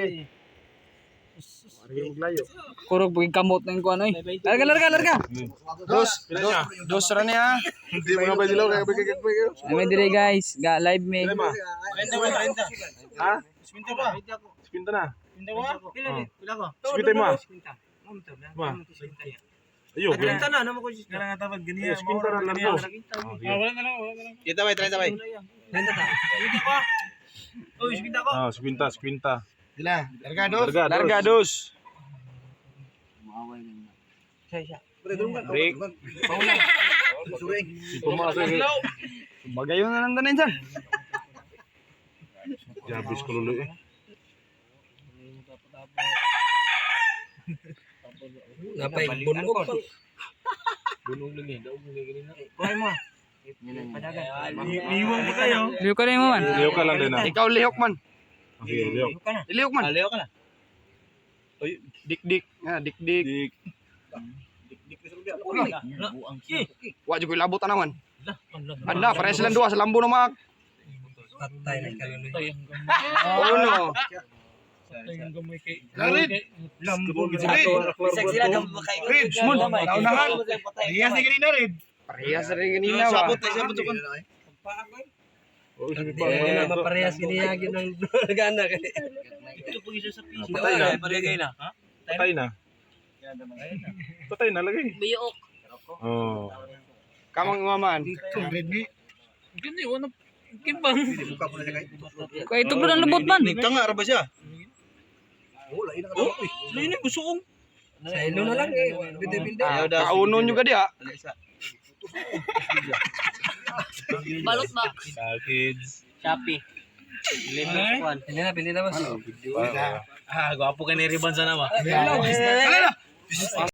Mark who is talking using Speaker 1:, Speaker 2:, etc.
Speaker 1: Lagi. Mari maglayo.
Speaker 2: Kurog pag kamot ng kuan oy. Larga, larga, larga.
Speaker 1: Dos, dos, dos ra niya.
Speaker 3: Hindi mo nga ba dilaw kaya bigay kayo.
Speaker 2: Ay, dire guys, ga live me.
Speaker 3: Ha?
Speaker 4: 50 pa.
Speaker 3: 50 na.
Speaker 4: 50 ba? Pila
Speaker 3: Oh.
Speaker 4: ni? Pila ko?
Speaker 3: 50 mo ah.
Speaker 4: 50.
Speaker 3: Ma. Ayo,
Speaker 4: 30 na, ano mo ko siya? Nga tabag ganiya.
Speaker 3: 50 na lang to.
Speaker 4: Ah, wala na lang, wala na lang.
Speaker 1: Kita bay, 30 bay.
Speaker 4: 30 ta. 50 ko. Oy, 50 ko.
Speaker 3: Ah, 50, 50.
Speaker 1: Dila, larga dos.
Speaker 3: Larga,
Speaker 1: Larga dos.
Speaker 3: Break. Si pumasok.
Speaker 1: Bagayon na lang tanin dyan.
Speaker 3: Jabis ko lulo eh.
Speaker 4: Napay bunog pa.
Speaker 2: Kuhay mo.
Speaker 4: Iwang pa kayo.
Speaker 2: Liyo ka rin mo man.
Speaker 3: Leo ka lang din ah.
Speaker 1: Ikaw lihok man.
Speaker 3: Sige, Leo.
Speaker 1: Ilihok man.
Speaker 4: Leo ka na.
Speaker 1: Dik-dik. Nga, dik-dik.
Speaker 3: Dik.
Speaker 1: Wa jud ko ilabot ana man. Anda, pare silang duha sa lambo na maak.
Speaker 4: Patay na kaluloy.
Speaker 1: Oh no.
Speaker 3: Red.
Speaker 4: Lambo.
Speaker 1: Red, mon. Naunahan. Parehas ni kanina, Red. Parehas rin kanina ba?
Speaker 4: Sabot tayo sabot ko.
Speaker 3: Oh, sabi pa.
Speaker 4: Hindi na parehas gini ng gana kay. Ito pag isa sa piso.
Speaker 3: Patay na.
Speaker 4: Patay na.
Speaker 3: Patay na. Patay na lagi.
Speaker 2: Biyok.
Speaker 3: Oh.
Speaker 1: Kamang umaman.
Speaker 2: Gini wala kimbang. Kay tublo ng lubot man.
Speaker 4: Tanga ra ba siya? Oh, lain na gusto kong. Sa ilo na lang eh. Binde-binde.
Speaker 1: Kaunon nyo ka di ah.
Speaker 2: Balot ba?
Speaker 3: Kids.
Speaker 4: Shopee. Pili na, pili na boss. Ah, gwapo ka ni Riban sana ba?
Speaker 1: Ala na.